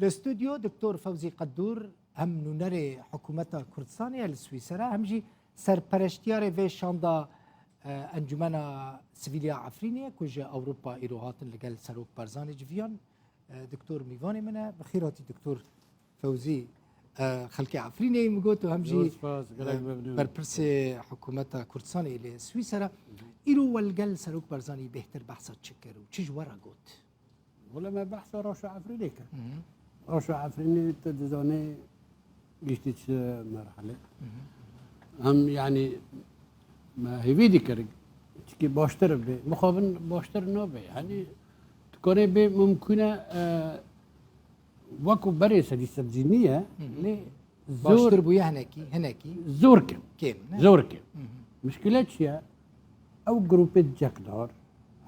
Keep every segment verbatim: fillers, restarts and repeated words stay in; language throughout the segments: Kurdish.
Li stûdyo Doktor Fewzî Qedûr hem nûnerê hikûmeta Kurdistanê ye li Swîsera, hem jî serpereştiyarê vê şanda, e, Encûmena Sivîlî ya Efrînê ye ku ji Ewropa îro hatin li gel Serok Barzanî civiyan. E, Doktor mîvanê min e. Bi xêr hatî Doktor Fewzî, e, xelkê Efrînê min got û hem jî, Zor spas, gelek e, memnûn. Berpirsê hikûmeta Kurdistanê li Swîsera. Îro we li gel Serok Barzanî bêhtir behsa çi kir û çi ji we re got? Wele me behsa rewşa Efrînê kir. Hı hı. Rewşa Efrînê tu dizanî giştî çi merhale. Hı hı. Em, yanî, me hêvî dikir, çikî baştir be. Mixabin baştir nabe. Yanî, tu karê bê mumkûn e, e, wekû berê sedî sed jî niye, Hı hı. lê zor Baştir bûye hinekî, hinekî. Zor kim. Kêm, ne? Zor kim. Hı hı. Mişkile çi ye? Ew grûpê cekdar,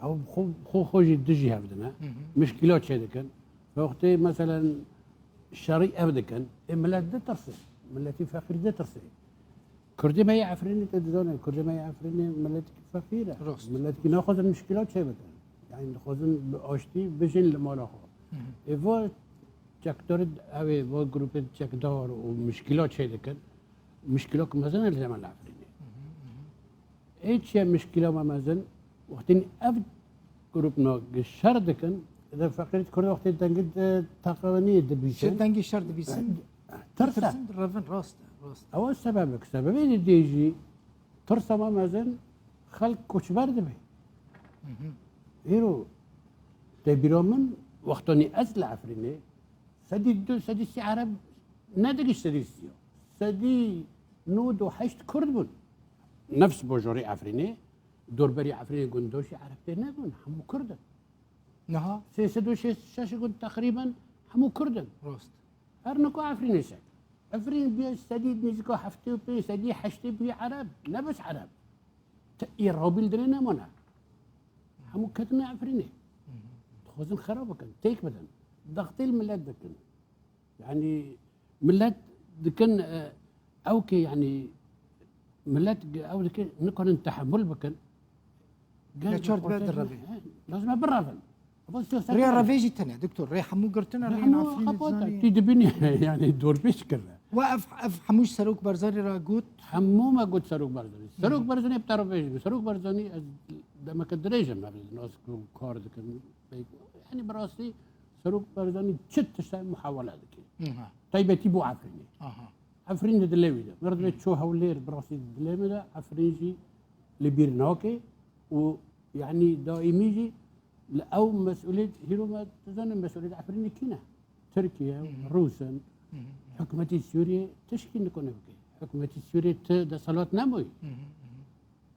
ew xwe, xwe, xwe jî dijî hev dine. Hı hı. Mişkîla çêdikin. Wextê meselen şerî ev dikin. Ê milet ditirse. Miletî feqîr ditirse. Kurdê me yê Efrînê te dizane. Kurdê me yê Efrînê miletikî feqîr e. Rast. Miletikî naxwazin mişkîla çêbikin. Yani dixwazin bi aştî bijîn li mala xwe. Hı hı. Ê va çekdar ew ê va grûpê çekdar û mişkîla çêdikin. Mişkîla ku mezin e li Efrînê. Hı hı, hı hı. Ê çi ye mişkîla me mezin? Wextî ev grûpna gi şer dikin, de feqîrît Kurd wextê dengê de taqeweniyê dibîsin. Şer dengê şer dibîsin. Tirse. Tirsin, revin, rast e, rast e. Ew sebebek, sebebê didê jî tirsa me mezin xelk koçber dibe. Hı hı. Îro tê bîra min wextanî ez li Efrînê sedî du, sedî sî Ereb nedigîş sedî sî. Sedî nod û heşt Kurd bûn. Nefs bajorê Efrînê, dorberî Efrînê gundojî Ereb tê nebûn, hemû Kurd in. Niha? Sê sed û şêst şeş gund teqrîben hemû Kurd in. Rast. Her niko Efrînê sek. Efrîn bûye sedî nêzîka heftê û pênc, sedî heştê bûye Ereb. Ne bes Ereb. Te î rabîl dinê nemane. Hemû ketine Efrînê. Hı hı. Dixwazin xera bikin, têk bidin. Daxtê li milet dikin. Yani millet dikin, e, ew ki yani millet ew dikin nikarin tehemul bikin. Gel Neçar dibe ortaya direvin. He, lazim e birevin. Ama siyaseten Rê revê jî tune, doktor. Rê hemû girtine, rê rê hemû Efrînê xepat e. Zanî. Tî dibînî yani dorpêç kirine. Wa ev, ev hemû ji Serok Barzanî re got. Hemû me got Serok Barzanî. Serok Barzanî bi te re bêjim. Serok Barzanî ez demeke dirêj e me nas ku kar dikin. Yani bi rastî Serok Barzanî çi tişta muhawele dike. Hı hı. Taybetî bo Efrînê. Aha. Efrîn di dilê wî de. Merdimê ço Hewlêr bi rastî di dilê min de Efrîn jî li bîr nake û yanî daîmî jî li ew mesûliyet hîro me dizanin mesûliyet Efrînê kî ne? Tirkiye, Hı hı. Rûs in. Hı hı. Hikûmetî Sûriyê tişkî nikone bike. Hikûmetî Sûriyê ti desthilat neboyî. Hı hı, hı hı.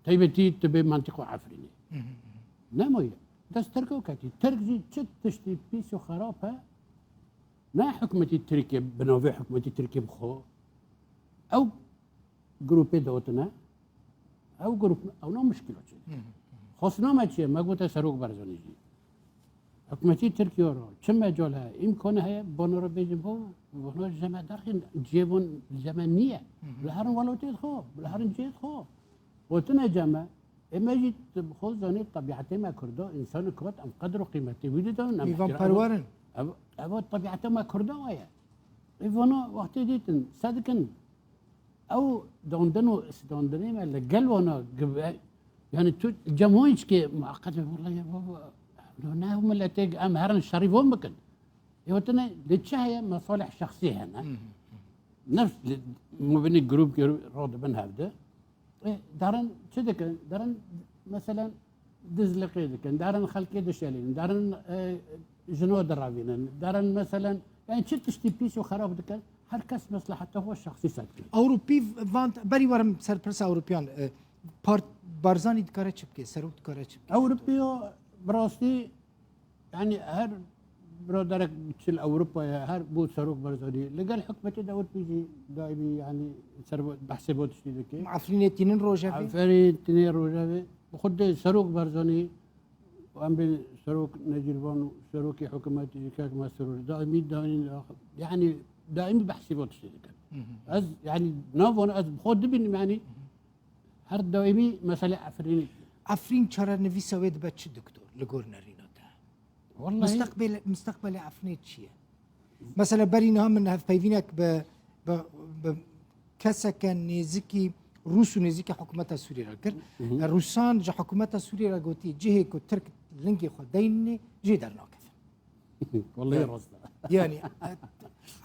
Taybetî tu bê mentiqo Efrînê. Hı hı, hı hı. Nemaye. Dest Tirk û ketî. Tirk jî çi tiştî pîs û xerab e, ne hikûmetî Tirkiye, bi navê hikûmetî Tirkiye bi xwe. Ew grûpê dotine, ew grûp, ew ne mişkîla çi. Hı hı, hı hı. Xwestina me çi ye? Me gote Serok Barzanî jî. Hikûmetî Tirkiye re çi mecal heye, îmkan heye, bano re bêjin bo, bano ji me derxîn, cihê bon ji me niye. Hı hı. Li herin welatê xwe, li herin cihê xwe. Gotine cem e, ê me jî tu bi xwe zanî tebiatê me Kurda, însanê Kurd em qedr û qîmetê wî didin, em Mîvan ihtiram perwer in. Ev, ev tebiatê me Kurda waye. Ê vana wextê dîtin, se dikin, ew dandin û standinê me li gel wana gibi, yani tu cem hûn çikê muqeqet e, wallahî baba, ne ew miletê em herin şerî von bikin. Ê wetine li çi heye mesalih şexsî hene. Hı hı. Nefs li mubinî grûp grûp radibin hevde. E, derin çi dikin? Derin, meselen, dizliqê dikin, derin xelkê dişelînin, derin, e, jino direvînin, derin, meselen, yani çi tiştî pîs û xerab dikin, her kes mesleheta xwe şexsî ser dikin. Ewropî van berî werim serpirsa Ewropiyan, e, part Barzanî dikare çi bike, serok dikare çi bike? Ewropiya bi rastî Yani her biraderek çi li Ewropayê, her bo Serok Barzanî. Li gel hikûmetê de Ewropî jî daîmî yani ser bo, behsê bo tiştî dike. Efrînê tînin rojevê? Efrînê tînin rojevê. Bi xwe de Serok Barzanî, em bên Serok Necîrvan û Serokê hikûmetê jî kek Mesrûr daîmî, daîmî, yani daîmî behsê bo tiştî dikin. Hı hı. Ez yani navon ez bi xwe dibînim yani Hı hı. Her daîmî mesele Efrînê. Efrîn çarenivîsa wê dibe çi doktor li gor nerîna te? Wallahî Misteqbel-, misteqbelê Efrînê çi ye? Mesela berî niha min hevpeyvînek bi, bi, bi keseke nêzikî Rûs û nêzikî hikûmeta Sûriyê re kir. Hı hı. Rûsan ji hikûmeta Sûriyê re gotî, cihê ku Tirk lingê xwe deyne, jê dernakevin. Wallahî rast e. Yani, e,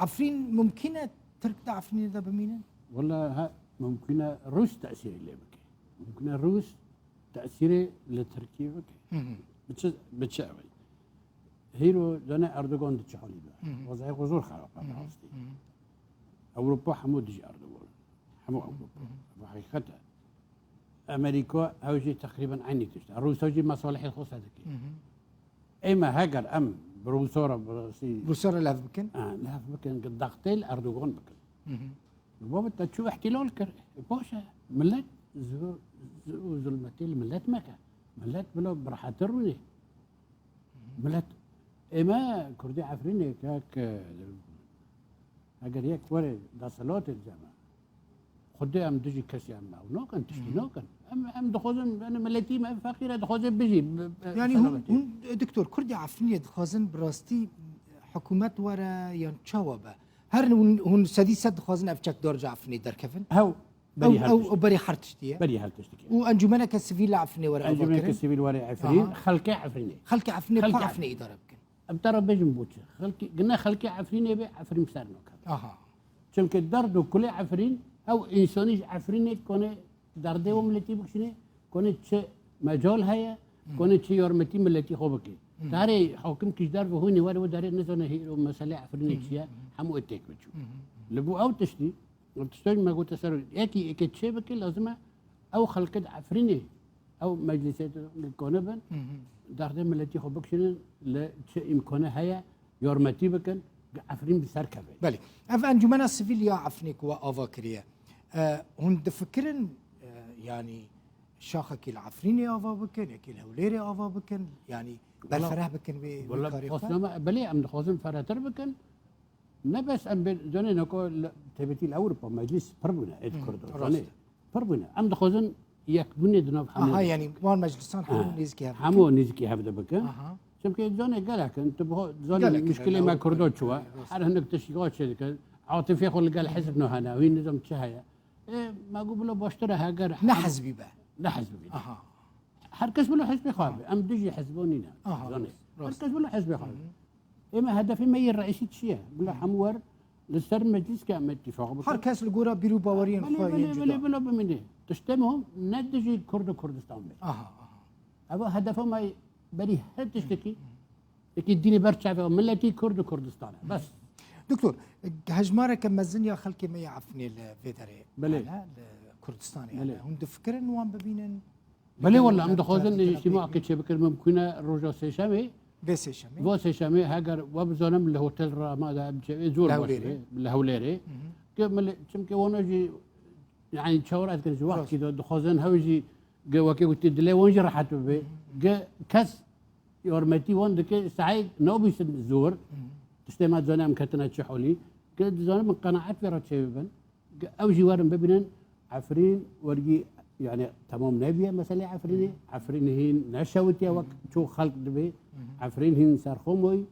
Efrîn mumkin e Tirk di Efrînê de bimînin? Walla ha, mumkin e Rûs tesîrê lê bike. Mumkin e Rûs tesîrê li Tirkiyê bike. Hı hı. Bi çi, bi çi ew ê? Hîro dane Erdogan di çi halî de? Hı hı. Wezayê xwe zor xerab e, hı hı, bi rastî. Hı hı. Ewropa hemû dijî Erdogan. Hemû Ewropa. Hı hı. Bu heqîqet e. Amerîka ew jî teqrîben eynî tişt e. Rûsa jî mesalihê xwe sedikê. Hı hı. Ême heger em bi Rûsa re bi rastî Rûsa re lev bikin? Ha, lev bikin, ki dextê li Erdogan bikin. Hı hı. Baba te çû ihtilal kir. E, baş e. Millet zu-, zu-, zulmetê li millet meke. Millet bila bi rehetî rûnê. Millet, ême Kurdê Efrînê kek, e, eger yek were desthilatê deme. Xwedê em dijî kesî em ew nakin, tiştî nakin. Em, em dixwazin, yani milletî me feqîr e, dixwaze bijî, bi, bi Yani hûn, selametî. Hûn, e, doktor, Kurdê Efrînê dixwazin bi rastî hikûmet were yan çawa be? Her hûn, hûn sedî sed dixwazin ev çekdar ji Efrînê derkevin? Hew, berî her tiştî. Ew, ew berî her tiştî ye. Berî her tiştî ye. Û encûmeneke sivîl li Efrînê were avakirin? Encûmeneke sivîl were Efrîn, aha, xelkê Efrînê. Xelkê Efrînê, xelkê pa Efrînê, Efrînê idare bikin. Em te re bêjin bo çi? Xelkê, gine xelkê Efrînê be, Efrîn bi ser nakeve. Aha. Çimkî derd û kulê Efrîn, ew însanî ji Efrînê kone derdê wê miletî bikişîne, kone çi mecal heye, kone çi yarmetî miletî xwe bike. Tarê hakim kî ji derve hûnê were wê derê nizane hîro meselê Efrînê çi ye, hemû ê têk biçû. Li bo ew tiştî, ev tiştê me gote ser, yekî êkê çê bike, lazim e ew xelkê di Efrînê, ew meclisê kone bin, derdê miletî xwe bikişînin, li çi îmkane heye, yarmetî bikin, Efrîn bi ser keve. Belê. Ev encûmena sivîl ya Efrînê ku we ava kiriye. E, hûn difikirin, e, yanî şaxekî li Efrînê ava bikin, yekî li Hewlêrê ava bikin, yanî berfereh bikin wê, wê karê xwe? Belê, em dixwazin ferehtir bikin. Ne bes em bên, zonê neko li, tevîtî li Ewropa meclis pir bûne, êd Kurdo, rast, zonê. Pir bûne. Em dixwazin yekbûnê di nav hemû de. Aha, yani wan meclisan hemû nêzîkî hev bikin. Hemû nêzîkî hev de bikin. Aha. Çimkî zonê gelek in, tu biho, zonê gelek muşkilê me Kurdo çi wa. Her hinek tiştî wa çê dikin. Atifê xwe li gel hizb no hene, wî nizam çi heye. Ê, me got bilo baştir e heger ne hizbî be. Ne hizbî be. Aha. Her kes bilo hizbê xwe be. Em dijî hizbo nîne. Aha, zonê. Rast. Her kes bilo hizbê xwe be. Ême hedefê me yê reîsî çi ye? Bila hemû wer li ser meclîs ke em îtîfaq bikin. Her kes li gora bîr û baweriyên xwe yên cuda. Belê, belê, bila bimîne. Tiştê me ne dijî Kurd û Kurdistan be. Aha, aha. Ev hedefa me berî her tiştekî, yekî dînê ber çavê miletî Kurd û Kurdistan e. Bes. Doktor, hejmareke mezin ya xelkê me ya Efrînê li vê derê hene, li Kurdistanê hene. Belê. Hûn difikirin wan bibînin? Belê wela, em dixwazin îctîmakê çêbikin, mimkûn e roja sêşemê. Vê sêşemê? Vê sêşemê, heger we bizanim li hotel re amade em çê, zor baş be, li Hewlêrê. Ki milê, çimkî wana jî, yani çawra dikin ji wextkî de dixwazin hew jî, ge wekî gotî dilê wan jî rehet bibe. Ge kes yarmetî wan dike, sahî nabîsin zor. Tiştê me dizane em ketine çi holî. Ge dizanim min qenaet vê re çêbibin. Ew jî werin bibînin, Efrîn wergî, yani temam nebiye meselê Efrînê. Efrîn hîn neşewitiye wek ço xelk dibê. Efrîn hîn serxwe moy.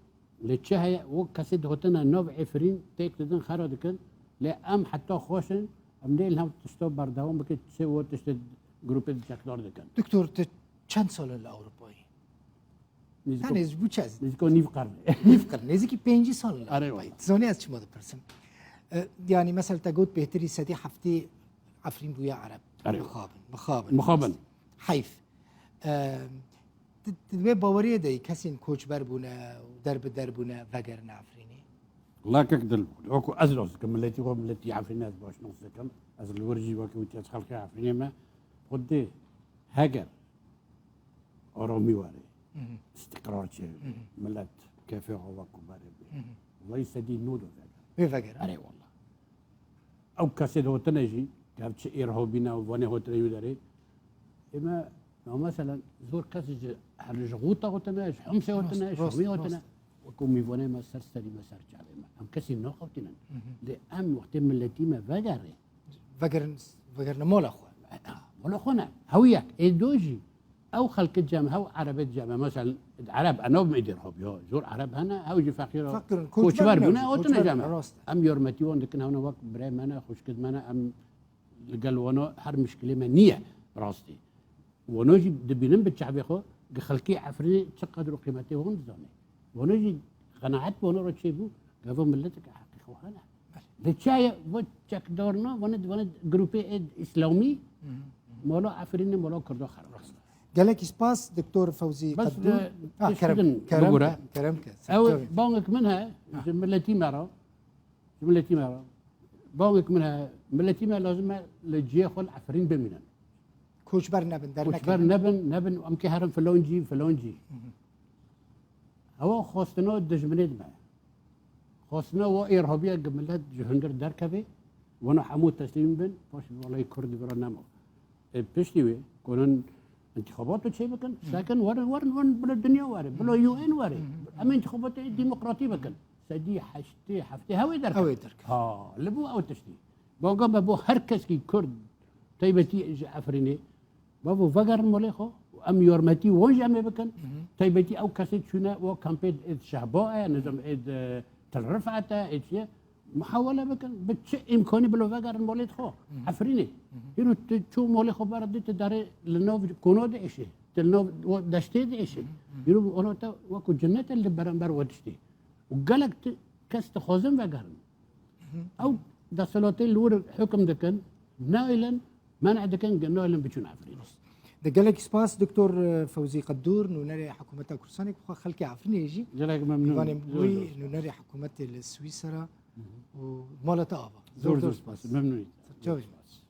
Lê çi heye, wek kesê dihotine nav Efrîn têk didin, xera dikin. Lê em heta xweş in, em nê li hev tişta berdewam bikin, çi wê tiştê grûpê çekdar dikin. Doktor, tu çend sal in li Ewropayê? Nêzîko, tenê ji bo çi ez? Nêzîko nîv qern. Nîv qern. Nêzîkî pêncî sal in li Ewropayê. Erê wala. Tu zanî ez çima dipirsim? E, yani mesela te got bêhtirî sedî heftê Efrîn bûye Ereb. Erê wala. Mixabin. Mixabin. Mixabin. Heyf. E, tu, tu di wê baweriyê de yî kesên koçber bûne û derbider bûne vegerine Efrînê? Wala kek dil bû. Wekû ez nas dikim, miletî xwe, miletî Efrînê ez baş nas dikim. Ez li wir jî wekî wî ez xelkê Efrînê me. Xwedê heger aramî were, istiqrar çêbe, milet kefê xwe wek ku berê bê. Wellahî sedî nod veger. Vê veger, ha? Erê wala. Ew kesê dihotine jî, ke ev çi êrho bîne û vanê hotine wî derê. Ê me, ya meselen, zor kes ji, her ji Xûta hotine, ji Homsê hotine, ji Homê hotine. Wekû mîvanê me ser serî me, ser çavê me. Em kesî naxewtînin. Lê em wextê miletî me vegerê. Vegerin, vegerine mala xwe. Mala xwe ne. Hewiyek, ê do jî. Ew xelkê cem, hew erebê cem, mesela Ereb, eno bi êdî Erhobiya, zor Ereb hene, hew jî feqîr, Feqîr in, koçber koçber bûne, ne, o tine koçber cem. Ne, rast e. Em yormetî wan dikin, hewne wek birê me ne, xwişkid me ne, em li gel wana her mişkilê me niye, rastî. Wana jî dibînin bi çavê xwe, gi xelkê Efrînê çi qedr û qîmetê wan dizane. Wana jî qenaet bi wana re çêbû, gava milleteke heqî xwe hene. Li çaye va çekdarna, wana, wana grûpê ê îslamî, Hı hı. Mala Efrînê, mala Kurda xerab. Gelek spas, Doktor Fewzî Bes, Qedûr. e, Ha, tişt kerem, din kerem bigure. Ke, kerem ke. Ew Tabii. Bangek min he, Ha. Ji miletî me re, ji miletî me re. Bangek min he, miletî me lazim e li cihê xwe li Efrîn bimînin. Koçber nebin, dernekin. Koçber nebin, nebin, em kê herin filan cî, filan cî. Hı hı. Ewa xwestina dijminê dime. Xwestina wa êrhabiya gi millet ji hundir derkeve, wana hemû teslîm bin, paşê welay Kurd vira nema. E, piştî wê, konin întixabato çê bikin, Hı. Sekin werin, werin, werin, bila dinya were, bila Hı. U N were. Hı. Em întixabatê demokratî bikin. Sedî heştê heftê hewê derket. Hewê derket. Ha, li bo ew tiştî. Banga me bo her keskî Kurd, taybetî ji Efrînê, bavo vegerin malê xwe û em yormetî wan jî em ê bikin. Hı hı. Taybetî ew kesê çûne wa kampê êd Şehba e, nizam êd, e, Til Rifet e, êd çi ye. Muhawele bikin, bi çi îmkanî bilo vegerin malê xwe. Hı hı. Efrînê. Hı hı. Hîro tu çû malê xwe berdî, tu derê li nav kona diêşê. Tu li nav wa deştê diêşê. Hı hı. Hîro ona te wekû cennet e li beramber wa tiştê. Û gelek tu kes dixwazin vegerin. Hı hı. Ew desthilatê li wir hukm dikin, nailin, men'a dikin, nailin biçûn Efrînê. Rast. De gelek spas, Doktor, e, Fewzî Qedûr, nûnerê Hikûmeta Kurdistanê, ku xwe xelkê Efrînê jî Gelek memnûn. Dîvanê Zor, wî, zor spas. Nûnerê hikûmetê li Swîsera Hı hı. Û mala te ava. Zor, zor spas. Memnûnî. Çawa? Zor spas.